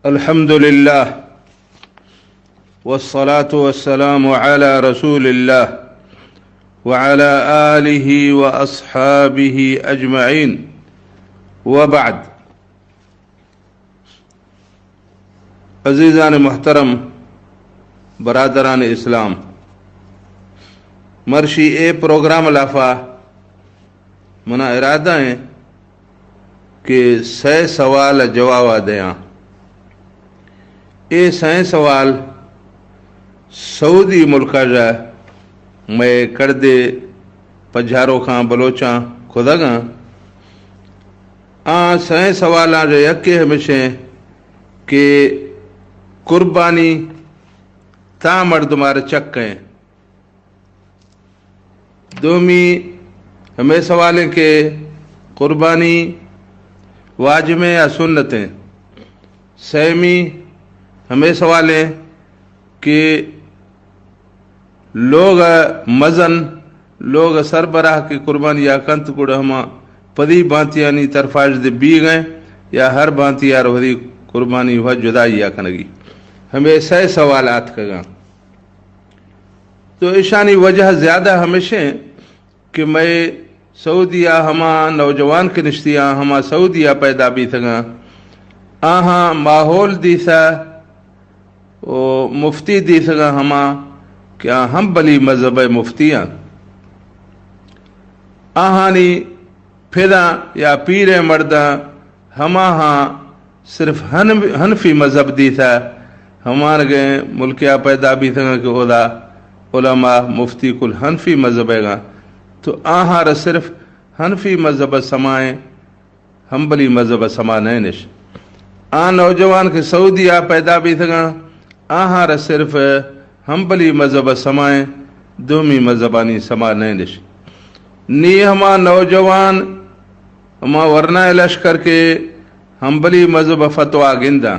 الحمد لله، والصلاة والسلام على رسول الله، وعلى آله وأصحابه أجمعين، وبعد. عزیزان محترم، برادران اسلام، مرشی اے پروگرام لافا منا ارادہ ایں کہ سئے سوال ء جواب ء دیاں۔ اے سئے سوال سعودی ملک ء مئے کڑدے پجاروکاں بلوچاں کدگاں۔ آ سئے سوالاں ء یکے ہمیشیں کہ قربانی تاں مردمار چک ایں۔ دومی ہمے سوالیں کہ قربانی واجبیں یا سنتیں۔ سیمی ہمے سوالیں کہ لوگ مزن، لوگ سربراہ کہ قربانی یا کنت گڑا ہما پدی بانتیانی طرفاش دے بیگ ایں یا ہر بانتی یار وثی قربانی و جدائی یا کنگی۔ ہمے سئے سوال آتکگاں۔ تو ایشانی وجہ زیادہ ہمیشیں کہ مئے سعودی ء ہما نوجوان کہ نشتیاں، ہما سعودی ء پیدا بیتگاں، آہاں ماحول دیثہ و مفتی دیثگاں ہما کہ آ ہمبلی مذہب ء مفتی آں۔ آہانی پھداں یا پیریں مرداں ہماہاں صرف حن-، حنفی مذہب دیثہ، ہمانگیں ملکیا پیدا بیثگاں کہ اودا علماء مفتی کل حنفی مذہب ایگاں، تو آہار صرف حنفی مذہب سمائیں، ہمبلی مذہب سما نینش۔ آ نوجوان کہ سعودیا پیدا بیثگاں، آہار صرف ہمبلی مذہب سمائیں، دومی مذہبانی سما نینش۔ نی ہما نوجوان ہما ورنائے لشکر کہ ہمبلی مذہب فتوا گنداں،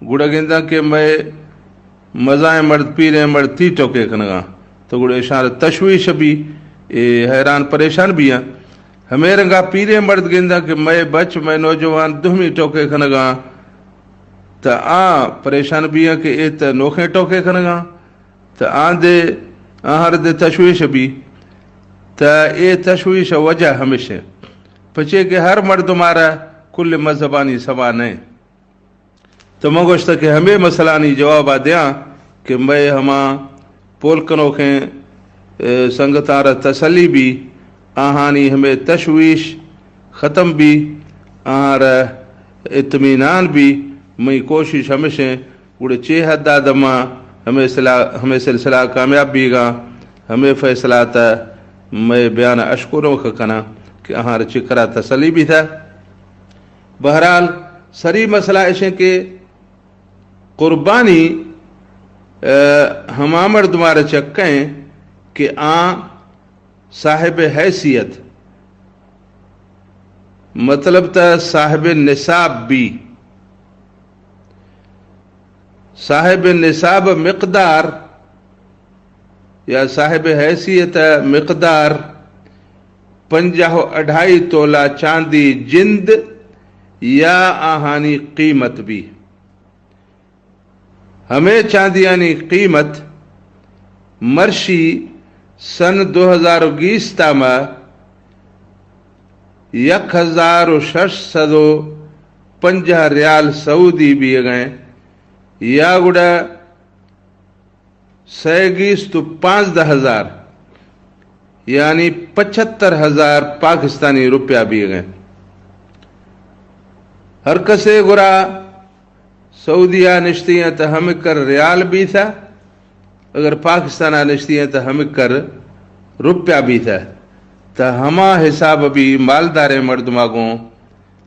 گڑا گنداں کہ مئے مزائیں مرد، پیریں مرد تی ٹوکے کنگاں، تو گڑا اشان تشویش بی، اے حیران پریشان بیاں۔ ہمے رنگا پیریں مرد گنداں کہ مئے بچ، مئے نوجوان دومی ٹوکے کنگاں، تا آ پریشان بیاں کہ اے تا نوخیں ٹوکے کنگاں، تا آن دے، آہر دے تشویش بی۔ تا اے تشویش وجہ ہمیشیں، پچے کہ ہر مردمارا کل مذہبانی سما نئے۔ تو من گوشتہ کہ ہمے مسئلانی جوابا دیاں کہ مئے ہما پول کنوکیں، اے، سنگتاں را تسلی بی، آہانی ہمے تشویش ختم بی، آہاں را اطمینان بی۔ مئی کوشش ہمیشیں گڑا چے حد آ دما ہمے سلا-، ہمے سلسلہ کامیاب بیگاں، ہمے فیصلہ تا مئے بیان اشکنوک کناں کہ آہاں را چکرا تسلی بیثہ۔ بہرحال، سری مسئلہ اشیں کہ قربانی، اے، ہما مردمار چکیں کہ آ صاحب حیثیت، مطلب تا صاحب نصاب بی۔ صاحب نصاب مقدار یا صاحب حیثیت مقدار پنجاہ و اڈھائی تولا چاندی جند یا آہانی قیمت بی۔ ہمے چاندیانی قیمت مرشی سن دو ہزار و گیست ما یک ہزار و شش سد و پنجاہ ریال سعودی بیگیں، یا گڑا سئے گیست و پانزدہ ہزار، یعنی پچھتر ہزار پاکستانی روپیہ بیگیں۔ ہر کسے گڑا سعودیہ نشتی ہیں تو ہمکر ریال بیثہ، اگر پاکستان نشتی ہیں تو ہمکر روپیہ بیثہ، تو ہما حساب بی مالداریں مردما گوں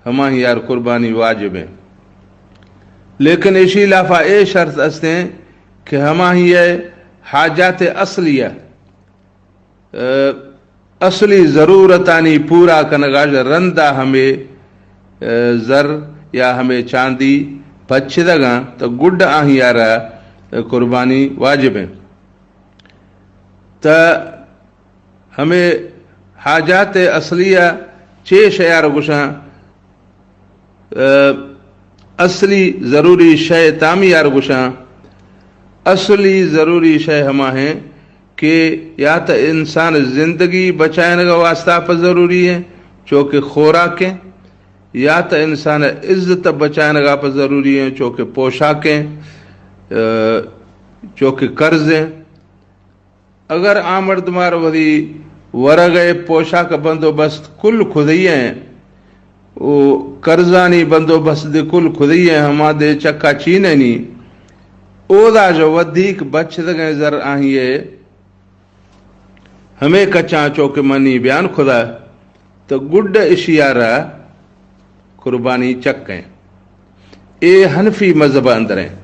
ہماہی یار قربانی واجب ہیں۔ لیکن اشی لافا اے شرط استیں کہ ہماہی حاجات اصلیہ، اے، اصلی ضرورتانی پورا کنگا رندا ہمے، اے، زر یا ہمے چاندی پچدگاں تو گڈ آہی یارا قربانی واجب ہیں۔ تا ہمے حاجات اصلیہ چے شیار گوشاں؟ اے، اصلی ضروری شے تامی یار گوشاں۔ اصلی ضروری شے ہما ہیں کہ یا تو انسان زندگی بچائنگ واسطہ پہ ضروری ہیں، چونکہ خوراک ہیں، یا تو انسان عزت بچائنگ پہ ضروری ہیں، چونکہ پوشاک ہیں، چونکہ قرض ہیں۔ اگر آ مردمار وتی ورگ ء پوشاک بندوبست کل کھدئی ء و قرضانی بندوبست دے کل کھدئی ء ہما دے چکا چیننی، اودا جو ودیک بچدگیں زر آہی ء ہمے کچاں چو کہ منی بیان کھدا، تو گڈ اشی ء را قربانی چکیں۔ اے حنفی مذہب اندر ہیں۔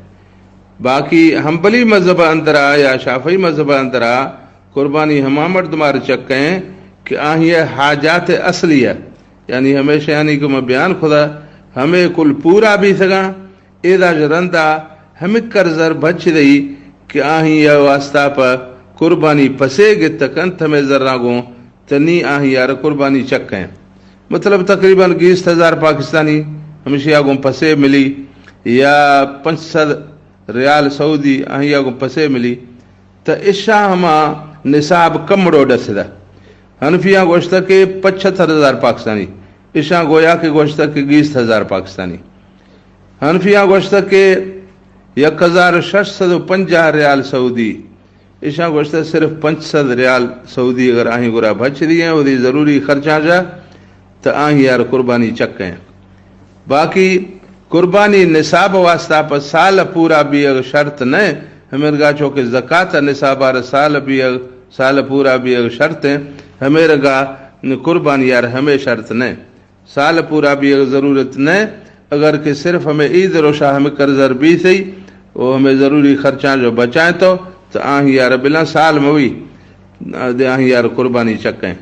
باقی حنبلی مذہب اندرا یا شافعی مذہب اندرا قربانی ہما مردمار چکیں کہ آہی حاجات اصلیہ، یعنی ہمیشہ یعنی کہ میں بیان کھدا، ہمیں کل پورا بھی سگا۔ اے داج رندا ہمیں قرضر بچ دئی کہ آہی واسطہ پہ قربانی پسے گت کنت ہمیں زراں گوں تنی آہی یار قربانی چکیں۔ مطلب تقریباً گیست ہزار پاکستانی ہمشی آگوں پسے ملی یا پنچ سد ریال سعودی آہی آگوں پسے ملی، تو اشاں ہما نصاب کمڑو ڈسدہ۔ حنفیاں گوشتہ کہ پچھتر ہزار پاکستانی، اشاں گویا کہ گوشتہ کہ گیست ہزار پاکستانی۔ حنفیاں گوشتہ کہ یک ہزار شش سد و پنجاہ ریال سعودی، ایشاں گوشتہ صرف پنچ سد ریال سعودی اگر آہیں گرا بچ دیئے ہیں، وتی ضروری خرچاں جا، تو آہیں یار قربانی چکیں۔ باقی قربانی نصاب واسطہ پہ سال پورا بیگ شرط نہ، ہمرگا چونکہ زکات نصاب آر سال بیگ، سال پورا بیگ شرط ہیں، ہمرگا قربانی یار ہمیں شرط نہ۔ سال پورا بیگ ضرورت نہ، اگر کہ صرف ہمیں عید روشا ہمیں قرضر بیثی و ہمیں ضروری خرچاں جو بچائیں تو، تو آہیں یار بلاں سال موی دے آہیں یار قربانی چکیں۔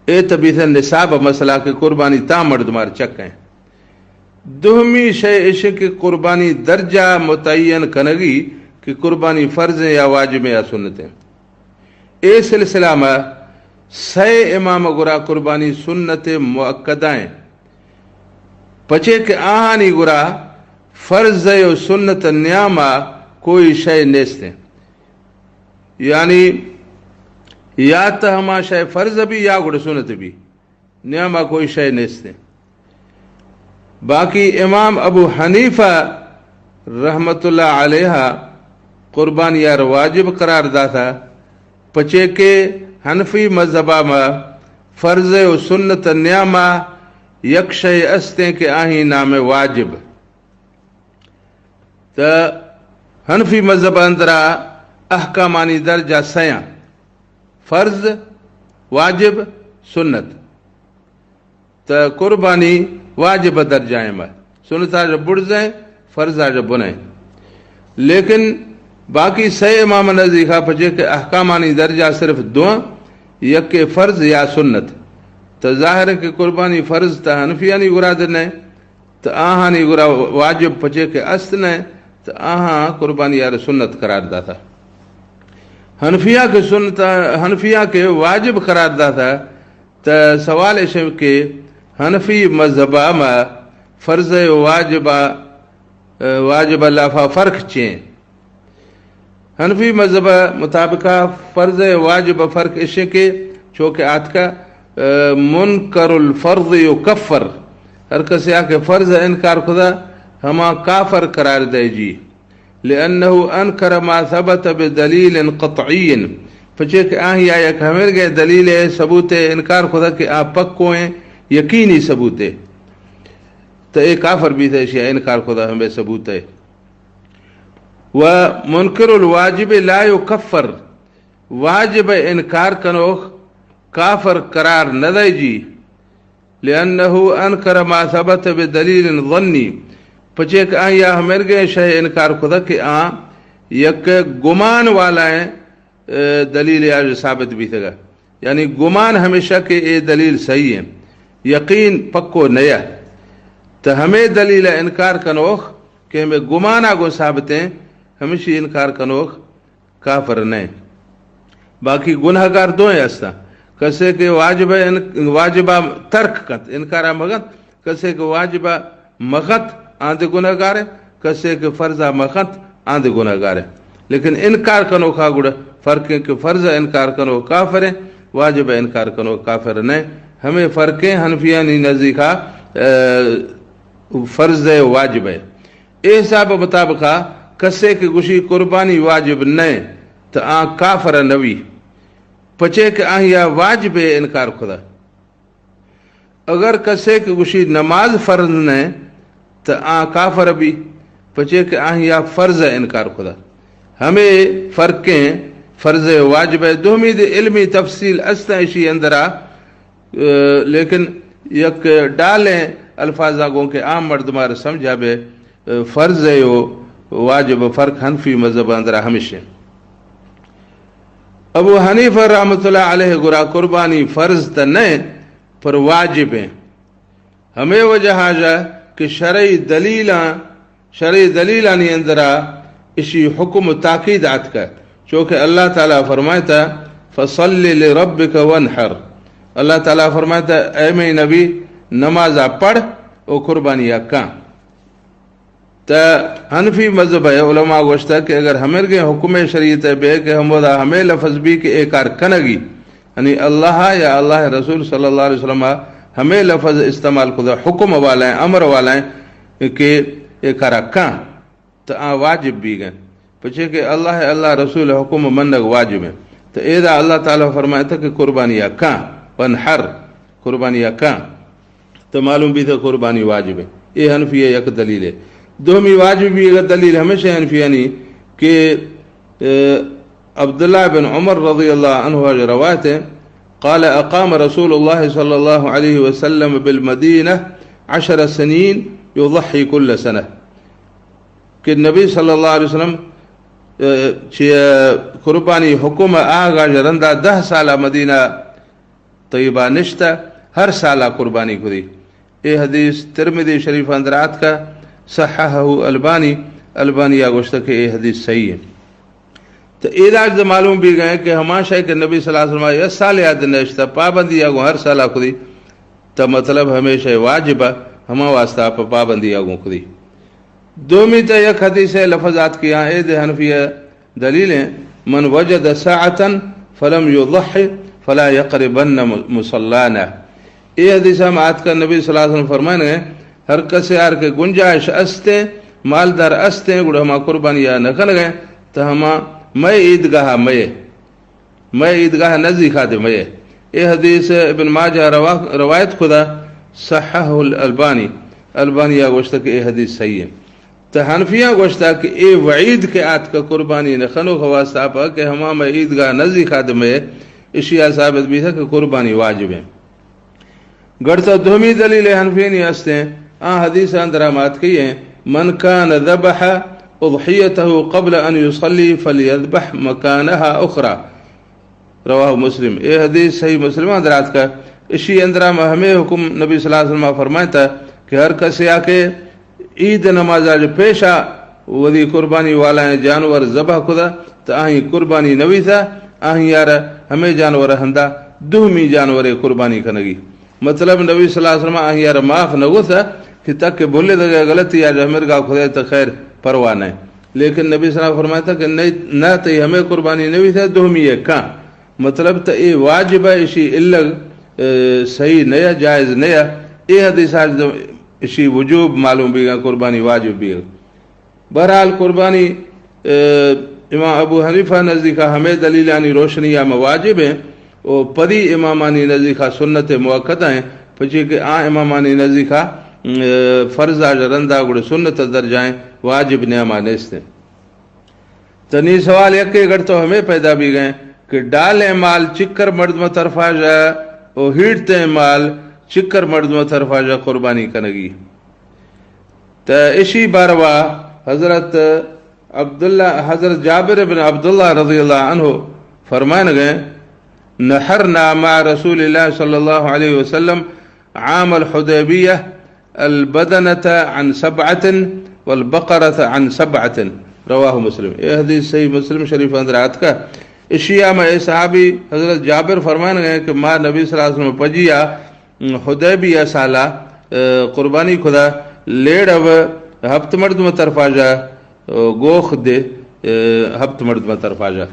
اے تبیث نصاب مسئلہ کہ قربانی تا مردمار چکیں۔ دومی شے ایش کہ قربانی درجہ متعین کنگی کہ قربانی فرض ہیں یا واجب ہیں یا سنت ہیں۔ اے سلسلہ ما سئے امام گرا قربانی سنت مؤکدہ ایں، پچے کہ آہانی گرا فرض و سنت نیاما کوئی شے نیست ایں۔ یعنی یا تہ ہما شے فرض بھی یا گڑ سنت بھی۔ نیاما کوئی شے نیست۔ باقی امام ابو حنیفہ رحمت اللہ علیہ قربانی یار واجب قرار داتا، پچے کہ حنفی مذہبا ما فرض و سنت نیاما یک شے استیں کہ آہیں نام واجب۔ تو حنفی مذہب اندرا احکامانی درجہ سیاں، فرض، واجب، سنت۔ تو قربانی واجب درجہ ایں، سنت آج بڑزیں، فرض آج بنیں۔ لیکن باقی سئے امام نزیکا پچے کہ احکامانی درجہ صرف دو، یک فرض یا سنت۔ تو ظاہر ہے کہ قربانی فرض تو حنفیانی گرا دنے، تو آہانی گرا واجب پچے کہ است نہ، تو آہاں قربانی یار سنت قرار داتا۔ حنفیہ کے سنت، حنفیہ کے واجب قرار داتا، تو سوال ایش کہ حنفی مذہبا ما فرض و واجبا، واجب لافا فرق چیں؟ حنفی مذہب مطابقا فرض و واجب فرق ایش کہ چونکہ آتکا، آ، منکر الفرض یکفر، ہر کسے آ کہ فرض انکار کھدا ہما کافر قرار دے جی، لأنه أنكر ما ثبت بدليل قطعي، پچے کہ آہی آ یک ہمرگے دلیل ثبوت انکار کھدا کہ آ پکو ہیں، یقینی ثبوت ہے، تو اے کافر بھی تھے، اشیا انکار کھدا ہمیں ثبوت ہے۔ و منکر الواجب لا یکفر، واجب انکار کنوخ کافر قرار نہ دے جی، لأنه أنكر ما ثبت بدليل ظني، پچے کہ آیا ہمرگے شے انکار کھدا کہ آ یک گمان والا ہیں، اے، دلیل آج ثابت بیتگا۔ یعنی گمان ہمیشہ کہ اے دلیل صحیح ہیں، یقین پکو نیا۔ تو ہمیں دلیل انکار کنوخ کہ ہمیں گمانا گو ثابت ہیں، ہمیشی انکار کنوخ کافر نہ۔ باقی گناہگار دوئیں ہستا، کسے کہ واجب ان-، واجبہ ترک کنت، انکارا مگنت، کسے کہ واجبہ مخت آندے گناہگار ایں، کسے کہ فرض ءَ مخت آندے گناہگار ایں۔ لیکن انکار کنوکا گڑا فرق ایں کہ فرض ءَ انکار کنوک کافر ایں، واجب ءَ انکار کنوک کافر نہ ایں۔ ہمے فرق ایں حنفیانی نزیکا، اے، فرض ءُ واجب ءِ۔ اے حساب ءِ مطابقا کسے کہ گوشی قربانی واجب نہ ایں، تو آ کافر نہ بی، پچے کہ آہیا واجب ءِ انکار کتا۔ اگر کسے کہ گوشی نماز فرض نہ ایں، تو آ کافر بی، پچے کہ آہیا فرض ءِ انکار کتا۔ ہمے فرق ایں فرض ءُ واجب ءِ۔ دومی دے علمی تفصیل است ایں اشی اندرا، اے، لیکن یک ڈالیں الفاظاں گوں کہ عام مردمار سمجھا بے، اے، فرض ءُ واجب ءِ فرق حنفی مذہب اندرا ہمیش ایں۔ ابو حنیفہ رحمت اللہ علیہ گورا قربانی فرض تہ نہ ایں، پر واجب ایں۔ ہمے وجہ ءَ کہ شرعی دلیلاں، شرعی دلیلانی اندرا اشی حکم ءُ تاکید آتکا، چونکہ اللہ تعالیٰ فرمائتا، فصل لربک وانحر۔ اللہ تعالیٰ فرمائتا، اے مئے نبی، نمازا پڑھ ءُ قربانیا کاں۔ تہ حنفی مذہب ءِ علماء گوشتا کہ اگر ہمرگیں حکم شریعت ءِ بے کہ ہمودا ہمے لفظ بی کہ اے کار کنگی، یعنی اللہ یا اللہ ءِ رسول صلی اللہ علیہ وسلم ءَ ہمے لفظ استعمال کتا، حکم والا ایں، امر والا ایں کہ اے کارا کاں، تہ آ واجب بیگ ایں۔ پچے کہ اللہ، اللہ ءِ رسول ءِ حکم منگ واجب ایں۔ تہ ایدا اللہ تعالیٰ فرمائتا کہ قربانیا کاں، وانحر، قربانیا کاں۔ تہ معلوم بیتا قربانی واجب ایں۔ اے حنفی ءِ یک دلیل ایں۔ دومی واجب بیگ ءِ دلیل ہمیش ایں حنفیانی کہ، اے، عبداللہ بن عمر رضی اللہ عنہ ءَ روایت ایں، قال، اقام رسول اللہ صلی اللہ علیہ وسلم بالمدینہ عشر سنین یضحی کل سنہ، کہ نبی صلی اللہ علیہ وسلم، اے، چہ قربانی حکم آغا رندا دہ سالہ مدینہ طیبہ نشتہ، ہر سالا قربانی کدی۔ اے حدیث ترمذی شریف اندر آتکا، صححہ البانی، البانی ءَ گوشتہ کہ اے حدیث صحیح ایں۔ تہ ایدا چہ معلوم بیگ ایں کہ ہما شے کہ نبی صلی اللہ علیہ وسلم یک سالے آ دے نشتہ، پابندی ءَ گوں ہر سالا کدی، تہ مطلب ہمے شے واجب ایں، ہما واسطہ پہ پابندی ءَ گوں کدی۔ دومی تہ یک حدیث ءِ لفظ آتکیاں، اے دے حنفی ءِ دلیل ایں، من وجد سعة فلم يضح فلا يقربن مصلانا۔ اے حدیث ءَ ہم آتکا نبی صلی اللہ علیہ وسلم فرمائنگ ایں، ہر کسے آر کہ گنجائش است ایں، مالدار است ایں، گڑا ہما قربانیا نہ کنگ ایں، تہ ہما مئے عیدگاہ ءَ مئے، مئے عیدگاہ ءِ نزیکا دے مئے۔ اے حدیث ابن ماجہ روا-، روایت کتا، صححہ الالبانی، البانی ءَ گوشتہ کہ اے حدیث صحیح ایں۔ تہ حنفیاں گوشتا کہ اے وعید کہ آتکا قربانی نہ کنوک ءِ واسطہ پہ کہ ہما مئے عیدگاہ ءِ نزیکا دے مئے، اشی ءَ ثابت بیتا کہ قربانی واجب ایں۔ گڑتا دومی دلیل حنفیانی است ایں، آ حدیث اندر ہم آتکی ایں، من کان ذبح اضحیتہ قبل ان یصلی فلیذبح مکانہا اخری۔ رواہ مسلم۔ اے حدیث صحیح مسلم اندر آتکا۔ اشی اندر ہم ہمے حکم نبی صلی اللہ علیہ وسلم فرمائتا کہ ہر کسے آ کہ عید نماز ءَ چہ پیشا وثی قربانی والائیں جانور ذبح کتا، تہ آہی قربانی نہ بیتا، آہی آرا ہمے جانور ہندا دومی جانورے قربانی کنگی۔ مطلب نبی صلی اللہ علیہ وسلم آہی آرا معاف نہ گوتا کہ تک بھلے دگہ غلطی ءَ چہ ہمرگا کتا تہ خیر پرواہ نہ ایں۔ لیکن نبی صلی اللہ علیہ وسلم فرمائتا کہ نہ، نہ تئی ہمے قربانی نہ بیتا، دومی ءَ کاں۔ مطلب تہ اے واجب ایں، اشی الگ، اے، صحیح نہ ایں، جائز نہ ایں۔ اے حدیث ءَ چہ اشی وجوب معلوم بیگا، قربانی واجب بیگا۔ بہرحال قربانی، اے، امام ابو حنیفہ نزدیکا ہمے دلیلانی روشنی ءَ ہم واجب ایں، او پدی امامانی نزدیکا سنت مؤکدہ ایں، پچے کہ آ امامانی نزدیکا، اے، فرض ءَ چہ رندا گڑا سنت ءِ درجہ ایں، واجب نیاما نیست ایں۔ تہ نی سوال یکے گڑ تو ہمے پیدا بیگیں کہ ڈالیں مال چکر مردم طرفا جا او ہیڑتیں مال چکر مردم طرفا جا قربانی کنگی۔ تہ اشی باروا حضرت عبداللہ، حضرت جابر بن عبداللہ رضی اللہ عنہ فرمائنگیں، نحرنا مع رسول اللہ صلی اللہ علیہ وسلم عام الحدیبیہ البدنة عن سبعة والبقرة عن سبعة، رواہ مسلم۔ اے حدیث صحیح مسلم شریف اندر آتکا۔ اشیا ما اے صحابی حضرت جابر فرمائنگیں کہ ما نبی صلی اللہ علیہ وسلم پجیا حدیبیہ سالا، اے، قربانی کتا، لیڑو ہپت مردم طرفا جا، گوخ دے ہپت مردم طرفا جا۔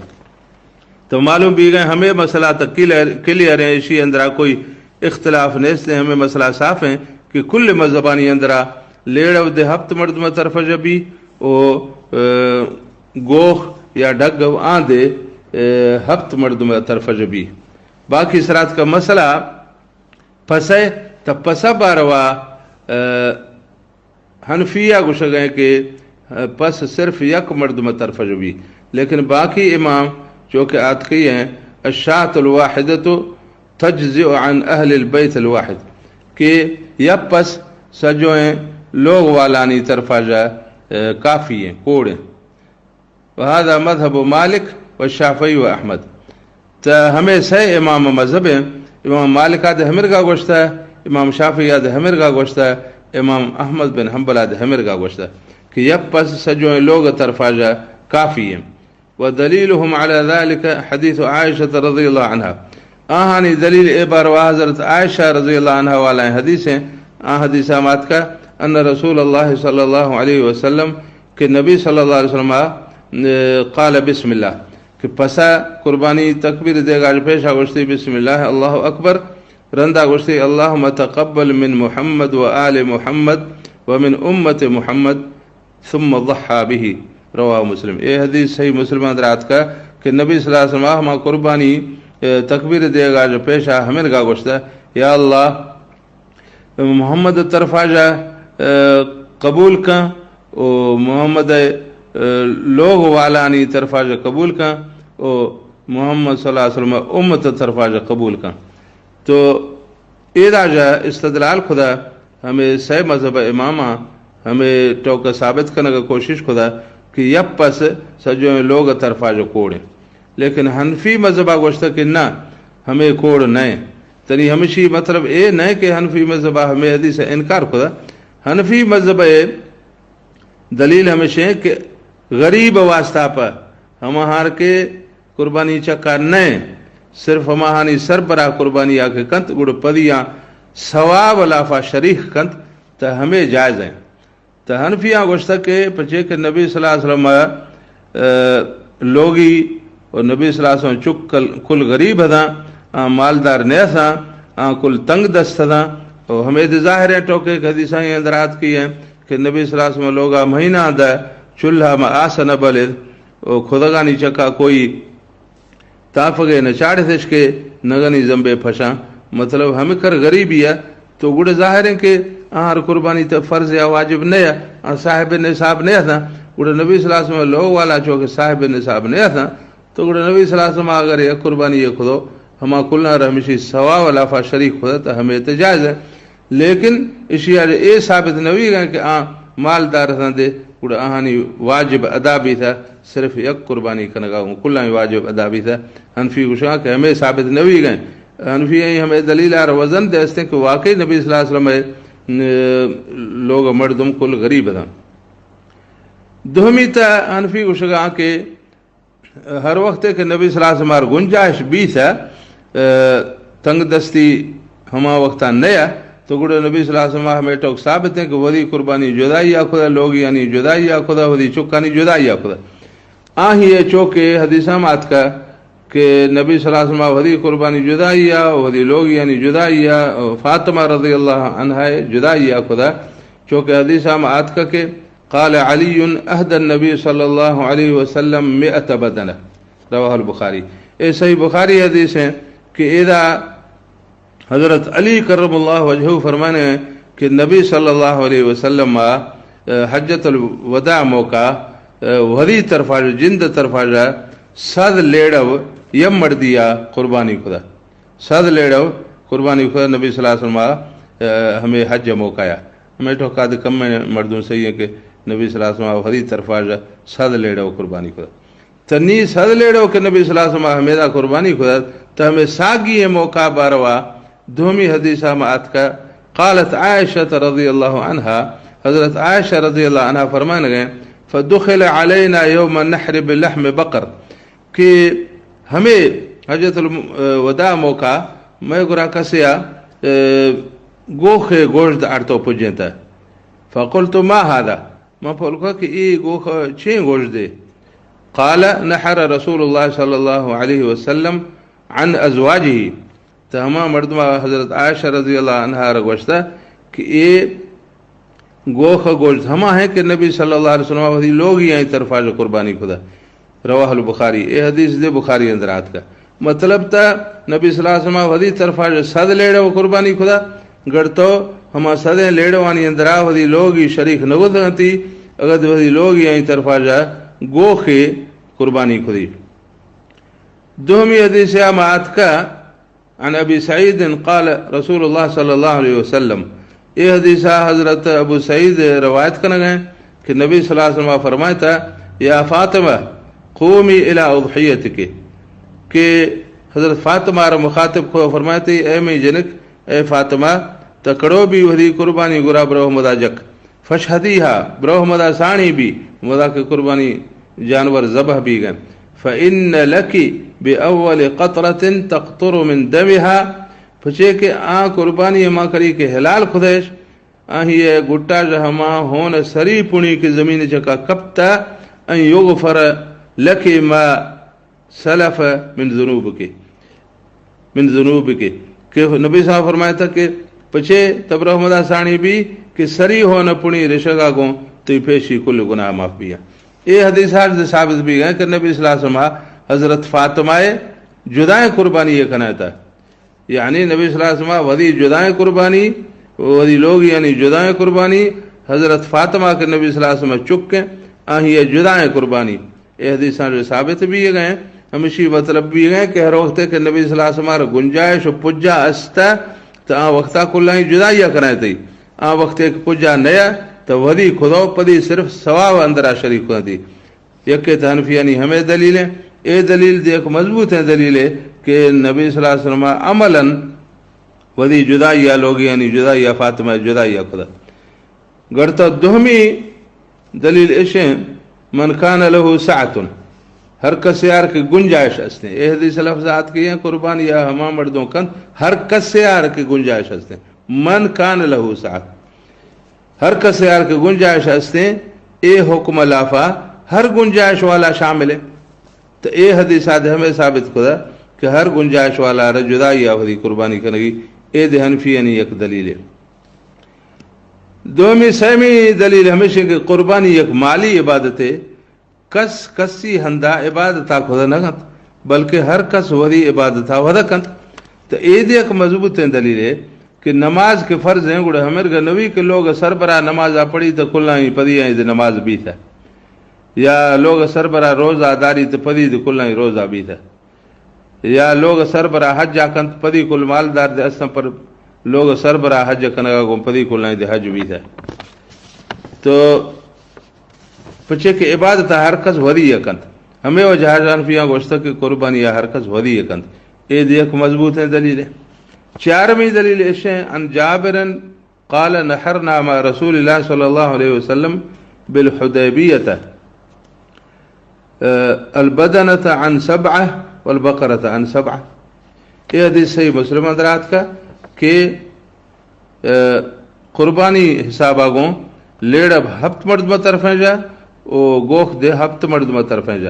تو معلوم بیگئے ہمے مسئلہ تا کلیئر، کلیئر ہیں، اشی اندرا کوئی اختلاف نیست ہیں، ہمے مسئلہ صاف ہیں کہ کل مذہبانی اندرا لیڑو دے ہپت مردم طرفا جا بی او، اے، گوخ یا ڈگ آن دے، اے، ہپت مردم طرفا جا بی۔ باقی سرات کا مسئلہ پسے، تا پسا باروا، اے، حنفیہ گوشگ ہیں کہ پس صرف یک مردم طرفا جا بی، لیکن باقی امام چو کہ آتکی ہیں، الشاة الواحدة تجزئ عن اہل البیت الواحد، کہ یک پس سجوئیں لوگ والانی طرفا جا، اے، کافی ہیں، کوڑ ہیں۔ وهذا مذهب مالک و شافعی و احمد۔ تا ہمے سئے امام مذہب ہیں، امام مالک آ دے ہمرگا گوشتا، امام شافعی آ دے ہمرگا گوشتا، امام احمد بن حنبل آ دے ہمرگا گوشتا کہ یک پس سجوئیں لوگ طرفا جا کافی ہیں۔ ودلیلهم على ذلك حدیث عائشة رضی اللہ عنہا۔ آہانی دلیل اے باروا حضرت عائشہ رضی اللہ عنہا والا حدیث ہیں۔ آ حدیث آ مات کا، ان رسول اللہ صلی اللہ علیہ وسلم، کہ نبی صلی اللہ علیہ وسلم، اے، قال بسم اللہ، کہ پسا قربانی تکبیر دیگا پیشا گوشتی بسم اللہ، اللہ اکبر، رندا گوشتی اللهم تقبل من محمد و آل محمد و من امت محمد ثم ضحى به۔ رواه مسلم۔ اے حدیث صحیح مسلم اندر آتکا کہ نبی صلی اللہ علیہ وسلم ہما قربانی، اے، تکبیر دیگا پیشا ہمرگا گوشتا، یا اللہ، محمد طرفا جا، اے، قبول کن، او محمد، اے، لوگ والانی طرفا جا قبول کن، او محمد صلی اللہ علیہ وسلم امت طرفا جا قبول کن۔ تو ایدا جا استدلال کھدا ہمے سئے مذہب اماما ہمے ٹوکا ثابت کنگا کوشش کھدا کہ یک پس سجوئیں لوگ طرفا جا کوڑیں۔ لیکن حنفی مذہبا گوشتا کہ نہ، ہمے کوڑ نئے۔ تنی ہمشی مطلب اے نئے کہ حنفی مذہبا ہمے حدیث انکار کھدا۔ حنفی مذہب اے دلیل ہمشیں کہ غریب واسطہ پہ ہماہار کے قربانی چکا نئے، صرف ہماہانی سربراہ قربانی آ کہ کنت، گڑ پدیاں ثواب لافا شریک کنت، تا ہمے جائز ہیں۔ تا حنفیاں گوشتا کہ پچے کہ نبی صلی اللہ علیہ وسلم، اے، لوگی و نبی صلی اللہ علیہ وسلم چک کل، کل غریب ہداں، آ مالدار نیساں، آ کل تنگ دست ہداں۔ و ہمے دے ظاہر ہیں ٹوکے کہ حدیثاں اندر آتکی ہیں کہ نبی صلی اللہ علیہ وسلم لوگا مہینہ دا چلہا ما آس نہ بلد و کھدگانی چکا کوئی تافگے نہ چاڑتش کہ نگنی زمبے پھشاں۔ مطلب ہمے کر غریبی ہے، تو گڑا ظاہر ہے کہ آہر قربانی تو فرض یا واجب نہ ہے، آ صاحب نصاب نہ تھا۔ گڑا نبی صلی اللہ علیہ وسلم لوگ والا چونکہ صاحب نصاب نہ تھا، تو گڑا نبی صلی اللہ علیہ وسلم اگر یک قربانی یہ کھدو، ہما کلنا رحمشی ثواب لافا شریک کھدا، تو ہمیں تو جائز ہے۔ لیکن اشی آ اے ثابت نہ ہوئی گا کہ آ مالدار تھا دے، گڑا آہانی واجب ادا بھی تھا، صرف یک قربانی کنگا ہوں، کلانی واجب ادا بھی تھا۔ حنفی گوشاں کہ ہمیں ثابت نہ ہوئی گئے۔ حنفی ہیں ہمیں دلیل آر وزن دے استیں کہ واقعی نبی صلی اللہ علیہ وسلم اے، ن-، لوگ مردم کل غریب تھا۔ دومی تا حنفی گوشگا کہ ہر وقت کہ نبی صلی اللہ علیہ وسلم آر گنجائش بیت، اے، تنگ دستی ہما وقتا نیا، تو گڑا نبی صلی اللہ علیہ وسلم ہمیں ٹوک ثابت ہیں کہ وزی قربانی جدائی آ کھدا، لوگیانی جدائی آ کھدا، وزی چکانی جدائی آ کھدا۔ آہی ہے چوکہ حدیث ہم آتکا کہ نبی صلی اللہ علیہ وسلم وزی قربانی جدائی آ، وزی لوگیانی جدائی آ، فاطمہ رضی اللہ عنہا جدائی آ کھدا، چوکہ حدیث ہم آتکا کہ قال علی اهدى النبي صلى الله عليه وسلم مئة بدنة، رواه البخاري۔ اے صحیح بخاری حدیث ہیں کہ اذا حضرت علی کرم اللہ وجہہ فرمانے ہیں کہ نبی صلی اللہ علیہ وسلم، اے، حجۃ الوداع موقع، اے، وحدی طرفا جو، جند طرفا جو، صد لیڑو یم مردیا قربانی کھدا۔ صد لیڑو قربانی کھدا نبی صلی اللہ علیہ وسلم، اے، ہمیں حج موقع یا۔ ہمیں ٹوکا دے کم میں مردم صحیح ہے کہ نبی صلی اللہ علیہ وسلم وحدی طرفا جو صد لیڑو قربانی کھدا۔ تنی صد لیڑو کہ نبی صلی اللہ علیہ وسلم ہمیدا قربانی کھدا، تو ہمیں ساگی موقع باروا دومی حدیث ہم آتکا، قالت عائشہ رضی اللہ عنہا، حضرت عائشہ رضی اللہ عنہا فرمان گئے، فدخل علينا يوم النحر بلحم بقر، کہ ہمیں حجۃ الوداع موقع میں گرا کسیا، اے، گوخے گوشت آڑتو پجینتا۔ فقلت: ما هذا؟ ما پول کت کہ اے گوخ چیں گوشدے؟ قال: نحر رسول الله صلى الله عليه وسلم عن أزواجه. تو ہما مردم حضرت عائشہ رضی اللہ عنہا را گوشتا کہ اے گوخ گوشت ہما ہیں کہ نبی صلی اللہ علیہ وسلم وثی لوگی آئی طرفا جو قربانی کتا۔ رواه البخاری، اے حدیث دے بخاری اندر آتکا۔ مطلب تا نبی صلی اللہ علیہ وسلم وثی طرفا جو صد لیڑو قربانی کتا، گڑتو ہما صدیں لیڑوانی اندرا وثی لوگی شریک نگوتنتی، اگر وثی لوگی آئی طرفا جا گوخے قربانی کتی۔ دومی حدیث ہما آتکا، عن ابی سعید قال رسول اللہ صلی اللہ علیہ وسلم، اے حدیث حضرت ابو سعید روایت کنگ ہیں کہ نبی صلی اللہ علیہ وسلم فرمائتا: یا فاطمہ، قومی الی اضحیتک، کہ حضرت فاطمہ را مخاطب کو فرمائتے: اے می جنک، اے فاطمہ، تکڑو بی وثی قربانی گرا برو ہمدا جک۔ فاشهديها، برو ہمدا ساڑی بی، ہمدا کہ قربانی جانور ذبح بیگن۔ فإن لك بأول قطرة تقطر من دمها، پچے کہ آ قربانی ہما کری کہ حلال کتش، آہی گٹا جا ہما ہون سری پنی کہ زمین چکا کپتا، أن يغفر لك ما سلف من ذنوبك، من ذنوبك، کہ نبی صاحب فرمائتا کہ پچے تب رحمدا ساڑی بی کہ سری ہون پنی رشگا گوں تی پیشی کل گناہ معاف بیا۔ اے حدیث ہر ثابت بی گئے کہ نبی صلی اللہ علیہ وسلم حضرت فاطمہ جدائیں قربانی یہ کنائتا۔ یعنی نبی صلی اللہ علیہ وسلم وثی جدائیں قربانی، وثی لوگ یعنی جدائیں قربانی، حضرت فاطمہ کہ نبی صلی اللہ علیہ وسلم چکیں، آہی جدائیں قربانی۔ اے حدیثاں جو ثابت بی گئے، ہمشی مطلب بی گئے کہ ہر وقت کہ نبی صلی اللہ علیہ وسلم را گنجائش و پجا استا، تو آ وقتا کلائیں جدائی کنائے تئی۔ آ وقت کہ پجا نیا، تو وثی خدا پدی صرف ثواب اندرا شریک کن دی۔ یکے تو حنفیانی ہمیں دلیل ہے، اے دلیل دیکھ مضبوط ہیں دلیل ہے کہ نبی صلی اللہ علیہ وسلم عملاً وثی جدائی لوگ یعنی جدائی فاطمہ جدائی خدا۔ گڑتا دومی دلیل اشیں، من کان لہ سعۃ، ہر کسے آر کہ گنجائش استیں۔ اے حدیث لفظ آتکیں قربانی ہما مردوں کنت، ہر کسے آر کہ گنجائش استیں۔ من کان لہ سعۃ، ہر کسے آر کہ گنجائش استیں، اے حکم لافا ہر گنجائش والا شامل ہے۔ تو اے حدیث آد ہمیں ثابت کتا کہ ہر گنجائش والا را جدائی وثی قربانی کنگی، اے دے حنفیانی یک دلیل ہے۔ دومی، سیمی دلیل ہمیشہ کہ قربانی یک مالی عبادت ہے، کس کسی ہندا عبادتا خدا نہ کنت، بلکہ ہر کس وثی عبادتا خدا کنت۔ تو اے دے یک مضبوطیں دلیل ہے کہ نماز کہ فرض ہیں، گڑا ہمرگا نوی کہ لوگ سربرا نمازا پڑھی تو کلائیں پدی آئیں دے نماز بیتا، یا لوگ سربرا روزہ داری تو پدی دے کلائیں روزہ بیتا۔ یا لوگ سربرا حج آ کنت، پدی کل مالدار دے استن، پر لوگ سربرا حج کنگا گوں پدی کلائیں دے حج بیتا۔ تو پچے کہ عبادت ہر کس وثی کنت۔ ہمیں وجہ حنفیاں گوشتا کہ قربانی ہر کس وثی کنت۔ اے دے یک مضبوطیں دلیل ہے۔ چارمی دلیل اشیں، عن جابر قال نحرنا مع رسول الله صلى الله عليه وسلم بالحديبية، آ، البدنة عن سبعة والبقرة عن سبعة۔ اے حدیث صحیح مسلم اندر آتکا کہ، آ، قربانی حسابا گوں لیڑب ہپت مردمہ طرفیں جا، او گوخ دے ہپت مردمہ طرفیں جا۔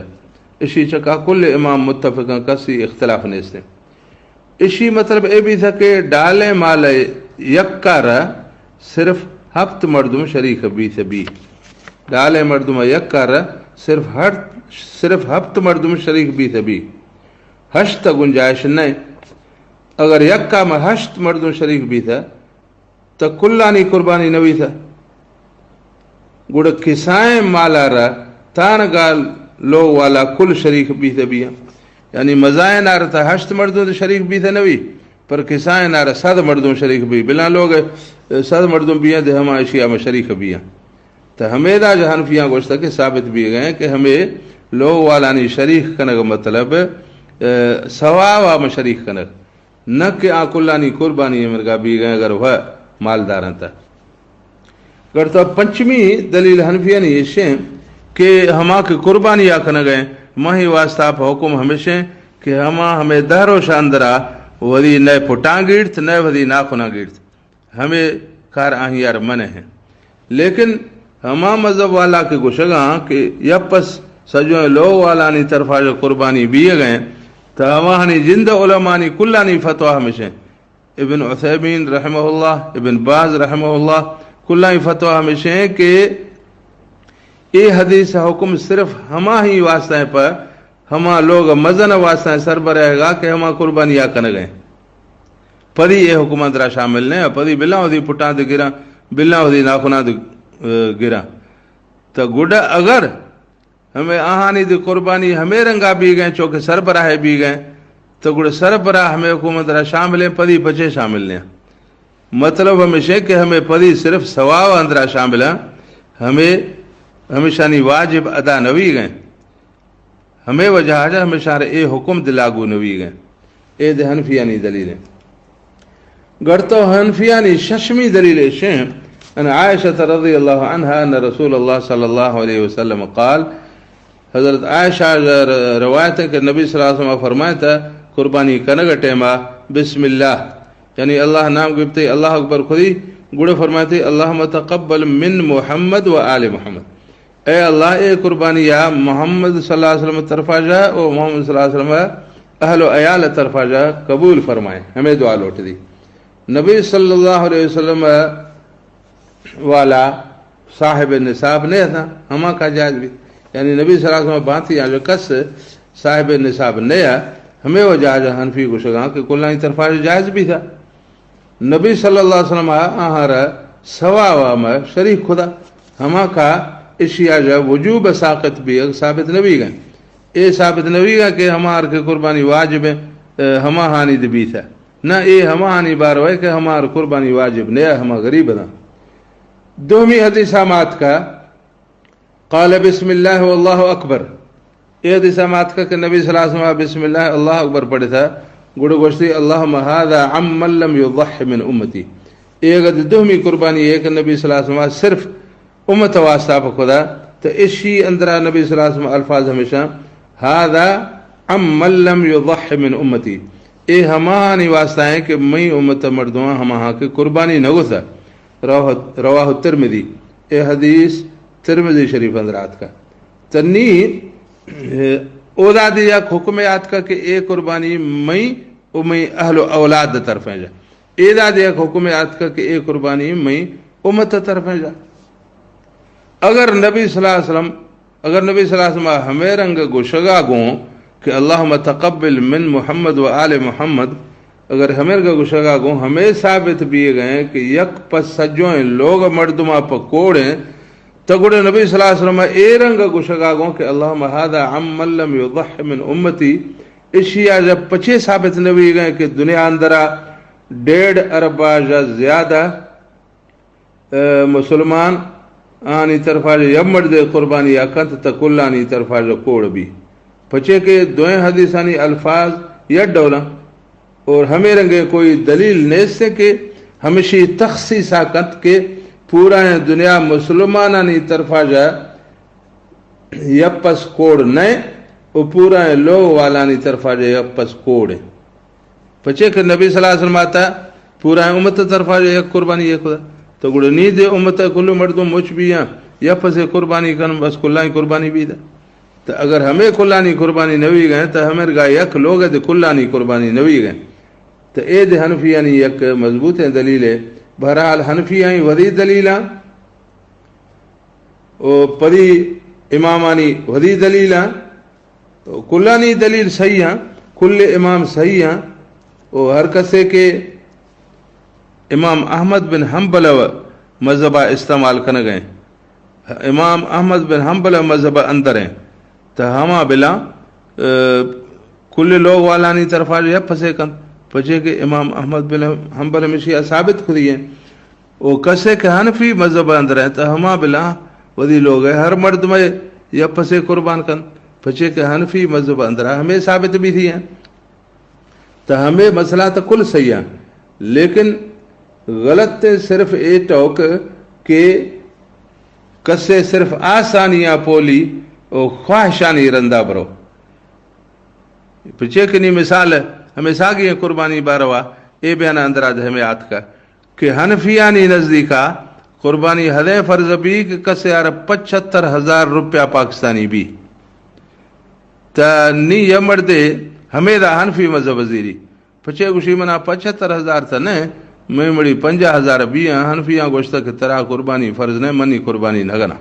اشی چکا کل امام متفقن، کسی اختلاف نیستیں۔ اشی مطلب اے بیثہ کہ ڈالیں مال یکا را صرف ہپت مردم شریک بیثہ بی۔ ڈالیں مردم یکا را صرف ہر، صرف ہپت مردم شریک بیثہ بی۔ ہشت گنجائش نئے۔ اگر یکا ما ہشت مردم شریک بیثہ، تہ کلانی قربانی نہ بیثہ۔ گڑا کسائیں مالا را تانگا لوگ والا کل شریک بیثہ بیاں۔ یعنی مزائیں آرا تہ ہشت مردم تہ شریک بیثہ نہ بی، پر کسائیں آرا صد مردم شریک بی۔ بلاں لوگ صد مردم بیاں دے ہما اشیا ما شریک بیاں۔ تہ ہمیدا جو حنفیاں گوشتا کہ ثابت بی گئے کہ ہمیں لوگ والانی شریک کنگ مطلب، اے، ثوابا ما شریک کنگ۔ نہ کہ آ کلانی قربانی مرگا بیگئے اگر وہ مالدار انت۔ گڑتا پنچمی دلیل حنفیانی اشیں کہ ہما کہ قربانی آ کنگئے، ماہی واسطہ پہ حکم ہمیشیں کہ ہما ہمیں دہ روش اندرا وثی نئے پٹاں گیڑت، نئے وثی ناخناں گیڑت۔ ہمیں کار آہیار منع ہیں۔ لیکن ہما مذہب والا کہ گوشگاں کہ یپس سجوئیں لوگ والانی طرفا جو قربانی بیگ ایں، تو ہماہانی جند علمانی کلانی فتویٰ ہمیشیں۔ ابن عثیمین رحمہ اللہ، ابن باز رحمہ اللہ، کلانی فتویٰ ہمیشیں کہ اے حدیث حکم صرف ہماہی واسطہ پر، ہما لوگ مزن واسطہ سربراہ گا کہ ہما قربانی آ کنگ ایں۔ پدی اے حکم اندرا شامل نہ، پدی بلاں وتی پٹاں دے گراں، بلاں وتی ناخناں دے، اے، گراں۔ تو گڈا اگر ہمے آہانی دی قربانی ہمے رنگا بیگ ایں، چونکہ سربراہ بیگ ایں، تو گڑا سربراہ ہمے حکم اندرا شامل ایں، پدی پچے شامل نہ۔ مطلب ہمیشیں کہ ہمے پدی صرف ثواب اندرا شامل ایں، ہمے ہمیشانی واجب ادا نہ بیگ ایں۔ ہمے وجہ ایں ہمیشاں اے حکم دی لاگو نہ بیگ ایں۔ اے دے حنفیانی دلیل ایں۔ گڑتو حنفیانی ششمی دلیل ایشیں، ان عائشہ رضی اللہ عنہا ان رسول اللہ صلی اللہ علیہ وسلم قال، حضرت عائشہ ر-، روایت ایں کہ نبی صلی اللہ علیہ وسلم فرمائتا، قربانی کنگ ٹیما بسم اللہ، یعنی اللہ نام گپتے، اللہ اکبر کھدی، گڑا فرمائتے، اللہم تقبل من محمد و آل محمد۔ اے اللہ، اے قربانی یا محمد صلی اللہ علیہ وسلم طرفا جا او محمد صلی اللہ علیہ وسلم اہل و عیال طرفا جا قبول فرمائے۔ ہمے دعا لوٹ دی۔ نبی صلی اللہ علیہ وسلم والا صاحب نصاب نہ اتاں، ہما کا جائز بی۔ یعنی نبی صلی اللہ علیہ وسلم بانتی یا جو کس صاحب نصاب نہ یا، ہمے وجہ جا حنفی گوشگاں کہ کلانی طرفا جائز بی تھا۔ نبی صلی اللہ علیہ وسلم آہارا ثواب ما شریک کھدا، ہما کا اشیا جا وجوب ساقط بیگ ثابت نہ بیگ ایں۔ اے ثابت نہ بیگ ایں کہ ہمار کے قربانی واجب ایں، اے، ہماہانی دی بیتا۔ نہ، اے ہماہانی باروا ایں کہ ہمار قربانی واجب نہ یا، ہما غریب داں۔ دومی حدیث ہم آتکا، قال بسم اللہ واللہ اکبر۔ اے حدیث ہم آتکا کہ نبی صلی اللہ علیہ وسلم بسم اللہ اللہ اکبر پڑھتا، گڑا گوشتی، اللہم ھذا عمن لم یضح من امتی۔ اے اگد دومی قربانی ایں کہ نبی صلی اللہ علیہ وسلم صرف امت واسطہ پہ کھدا، تو اشی اندرا نبی صلی اللہ علیہ وسلم الفاظ ہمیشاں، ھذا عمن لم یضح من امتی۔ اے ہماہانی واسطہ ایں کہ مئی امت مردماں ہماہاں کہ قربانی نہ گوتا۔ رواہ، رواہ الترمذی۔ اے حدیث ترمذی شریف اندر آتکا۔ تنی، اے، اودا دے یک حکم آتکا کہ اے قربانی مئی و مئی اہل و اولاد طرفیں جا۔ ایدا دے یک حکم آتکا کہ اے قربانی مئی امت طرفیں جا۔ اگر نبی صلی اللہ علیہ وسلم، اگر نبی صلی اللہ علیہ وسلم ہمے رنگ گوشگا گوں کہ اللہم تقبل من محمد و آل محمد، اگر ہمے رنگ گوشگا گوں ہمے ثابت بیگ ایں کہ یک پس سجوئیں لوگ مردما پہ کوڑیں، تو گڑا نبی صلی اللہ علیہ وسلم اے رنگ گوشگا گوں کہ اللہم ھذا عمن لم یضح من امتی، اشیا جا پچے ثابت نہ بیگ ایں کہ دنیا اندرا ڈیڑھ اربا جا زیادہ، اے، مسلمان آنی طرفا جا یک مردے قربانی یا کنت تا کلانی طرفا جا کوڑ بی۔ پچے کہ دوئیں حدیثانی الفاظ یک ڈولاں اور ہمے رنگے کوئی دلیل نیست کہ ہمشی تخصیصا کنت کہ پورا دنیا مسلمانانی طرفا جا یک پس کوڑ نئے و پورا لوگ والانی طرفا جا یک پس کوڑ ایں۔ پچے کہ نبی صلی اللہ علیہ وسلم آتا پورا امت طرفا جا یک قربانی یک کھدا۔ تو گڑا نی دے امت کل مردم مچ بیاں، یک پسے قربانی کن، بس کلانی قربانی بیدا۔ تو اگر ہمے کلانی قربانی نہ بیگ ایں، تو ہمے رنگا یک لوگ دے کلانی قربانی نہ بیگ ایں۔ تو اے دے حنفیانی یک مضبوطیں دلیل ایں۔ بہرحال حنفیانی وثی دلیلاں و پدی امامانی وثی دلیلاں، کلانی دلیل صحیح ایں، کل امام صحیح ایں، و ہر کسے کہ امام احمد بن حنبل مذہبا استعمال کنگ ایں، امام احمد بن حنبل مذہب اندر ایں، تو ہما بلاں، اے، کل لوگ والانی طرفا جا یک پسے کنت، پچے کہ امام احمد بن حنبل ہمشیا ثابت کھدی ایں۔ و کسے کہ حنفی مذہب اندر ایں، تو ہما بلاں وثی لوگ ایں، ہر مردمے یک پسے قربان کنت، پچے کہ حنفی مذہب اندرا ہمے ثابت بیتھی ایں۔ تو ہمے مسئلہ تو کل صحیح ایں، لیکن غلط صرف اے ٹوک کہ کسے صرف آسانیاں پولی و خواہشانی رندا برو۔ پچے کہ نی مثال ہمے ساگی ایں قربانی باروا، اے بیان اندرا دے ہمے آتکا کہ حنفیانی نزدیکا قربانی ہدے فرض بی کہ کسے آر پچھتر ہزار روپیہ پاکستانی بی۔ تا نی یہ مردے ہمیدا حنفی مذہب زیری۔ پچے گوشی منا پچھتر ہزار تا نہ، میں مڑی پنجاہ ہزار بی ہیں، حنفیاں گوشتا کہ ترا قربانی فرض نہ، منی قربانی نہ گنا۔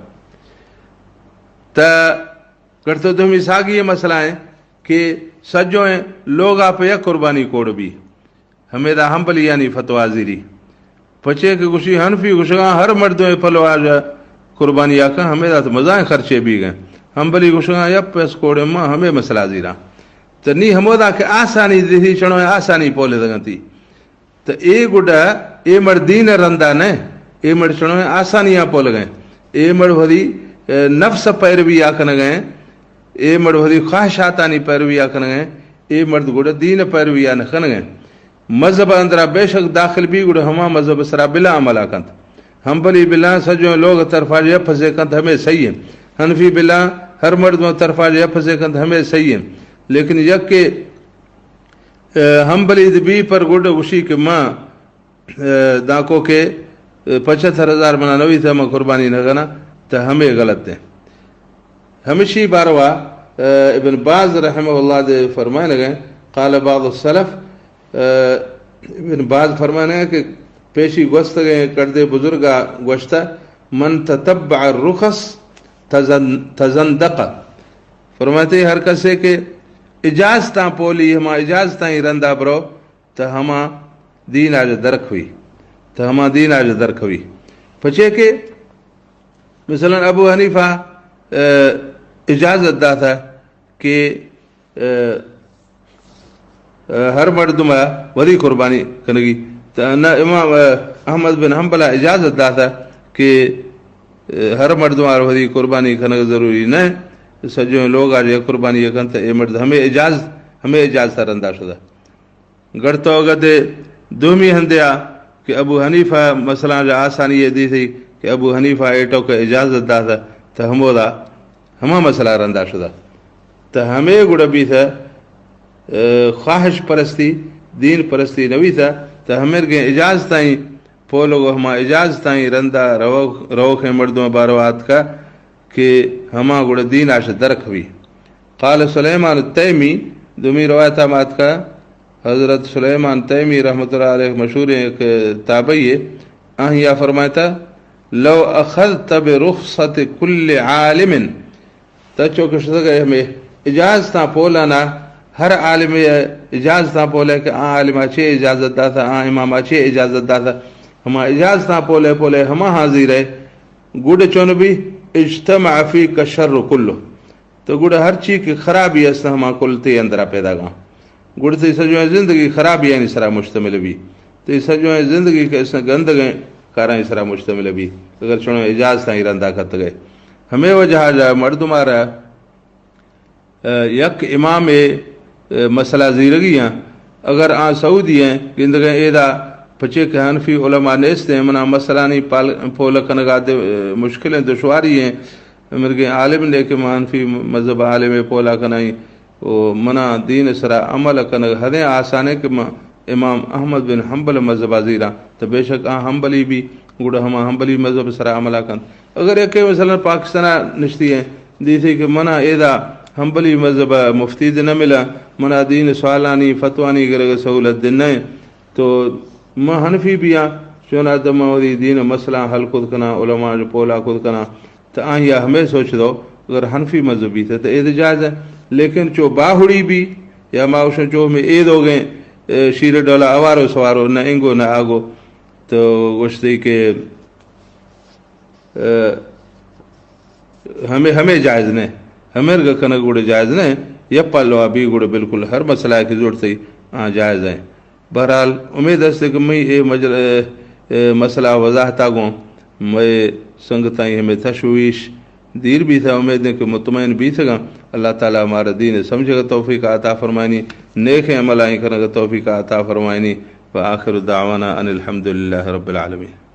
تا گڑتو دومی ساگی یہ مسئلہ ہیں کہ سجویں لوگا پہ یک قربانی کوڑ بی۔ ہمیدا حنبلیانی فتویٰ زیری۔ پچے کہ گوشی حنفی گوشگاں ہر مردمے پلو آجا قربانی آکن، ہمیدا تو مزائیں خرچے بیگیں۔ حنبلی گوشگاں یک پیس کوڑے ما ہمے مسئلہ زیراں۔ تو نی ہمودا کہ آسانی دیتی چڑویں آسانی پولے دگنتی۔ تو اے گڈا اے مڑ دین رندا نہ، اے مڑ چڑویں آسانیاں پولگیں۔ اے مڑ وھدی، اے، نفس پیروی آکنگیں۔ اے مڑ وھدی خواہشاتانی پیروی آکنگیں۔ اے مرد گڈا دین پیروی آ نہ کنگیں۔ مذہب اندرا بے شک داخل بی گڑا ہما مذہب سرا بلا عمل کنت۔ حنبلی بلا سجوں لوگ طرفا جے پھسے کنت ہمے صحیح ہیں۔ حنفی بلا ہر مردم طرفا جے پھسے کنت ہمے صحیح ہیں۔ لیکن یک کہ، اے، حنبلی دبی پر گڈ گوشی کہ ما، اے، دانکو کہ، اے، پچھتر ہزار منا نوی تھا ما قربانی نہ کنا، تو ہمے غلط ہیں۔ ہمشی باروا، اے، ابن باز رحمہ اللہ دے فرمائے لگے، قال بعض السلف، اے، ابن باز فرمانے کہ پیشی گوستگیں کردے بزرگا گوشتہ، من تتبع الرخص تزن-، تزندق۔ فرماتے ہر کسے کہ اجازتاں پولی، ہما اجازتاں ہی رندا برو، تو ہما دین آج درک ہوئی، تو ہما دین آج درک ہوئی۔ پچے کہ مثلاً ابو حنیفہ، اے، اجازت داتا کہ، اے، اے، ہر مردم وری قربانی کنگی۔ تو نہ امام، اے، احمد بن حنبل اجازت داتا کہ، اے، ہر مردم آر وری قربانی کنگ ضروری نہ۔ سجوں لوگ آج قربانی کنت، اے مرد ہمیں اجازت، ہمیں اجازت رندا شدہ۔ گڑتو گدے دومی ہندیا کہ ابو حنیفہ مسئلہ جا آسانی یہ دی تھی کہ ابو حنیفہ ایٹو کہ اجازت داتا تو ہمودا ہما مسئلہ رندا شدہ۔ تو ہمیں گڑا بیتا، اے، خواہش پرستی، دین پرستی نویتا، تو ہمیں گے اجازتائیں پولو ہما اجازتائیں رندا روخ، روخیں مردم بارو آتکا کہ ہما گڑا دین آش درک ہوئی۔ قال سلیمان التیمی، دومی روایت ہم آتکا، حضرت سلیمان تیمی رحمۃ اللہ علیہ مشہور ایک تابعی ہے، آہیا فرماتا، لو اخذت برخصت کل عالم، تا چوکہ شتگئے ہمے اجازتاں پولانا، ہر عالم اجازتاں پولے کہ آ عالم اچے اجازت داتا، آ امام اچے اجازت داتا، ہما اجازتاں پولے پولے ہما حاضر ہے، گڈ چون بھی اجتمع فیک الشر کلہ۔ تو گڑا ہر چی کہ خرابی است ہما کل تے اندرا پیدا گا۔ گڑا تے سجویں زندگی خرابی یعنی سرا مشتمل بھی۔ تے سجویں زندگی کہ اس گندگیں کاراں سرا مشتمل بھی۔ اگر چنو اجازتاں رندا کتگئے۔ ہمیں وجہ جا مردم آرا، اے، یک امام، اے، مسئلہ زیرگی ہیں۔ اگر آ سعودی ہیں، گندگیں ایدا پچے کہ حنفی علماء نیست ہیں، منا مسئلہ نہیں پال-، پول کنگا دے، اے، مشکلیں دشواری ہیں۔ مرگیں عالم نے کہ من حنفی مذہب عالم پولا کنائیں، و منا دین سرا عمل کنگ ہدیں آسانے کہ من امام احمد بن حنبل مذہب زیراں، تو بے شک آ حنبلی بھی، گڑا ہما حنبلی مذہب سرا عمل کنت۔ اگر یکے مثلاً پاکستان نشتی ہیں، دیتی کہ منا ایدا حنبلی مذہب مفتی دے نہ ملا، منا دین سوالانی فتوانی گرگ سہولت دے نہ، تو من حنفی بیاں، چونا دما وتی دین مسئلہ حل کت کناں، علماء جو پولا کت کناں، تو آہیا ہمیں سوچ دو، اگر حنفی مذہبی تھے تو اے تو جائز ہے، لیکن چو باہڑی بھی، یا ما اوشن چو میں اے دوگیں، اے، شیر ڈولا اوارو سوارو، نہ انگو نہ آگو، تو گوشتی کہ، اے، ہمیں، ہمیں جائز نہیں، ہمیں رگا کنگ گڑے جائز نہیں، یا پلوا بھی گڑے بالکل ہر مسئلہ کی ضرورت ہے، ہاں جائز ہے۔ بہرحال، امید است کہ مئی اے مجل-، اے، اے مسئلہ وضاحتا گوں مئے سنگتاں ہمیں تشویش دیر بیتا۔ امید ہے کہ مطمئن بیتگاں۔ اللہ تعالی مارا دین سمجھگا توفیق عطا فرمائنی، نیکیں عملائیں کرنگا توفیق عطا فرمائنی۔ وآخر دعوانا ان الحمد للہ رب العالمین۔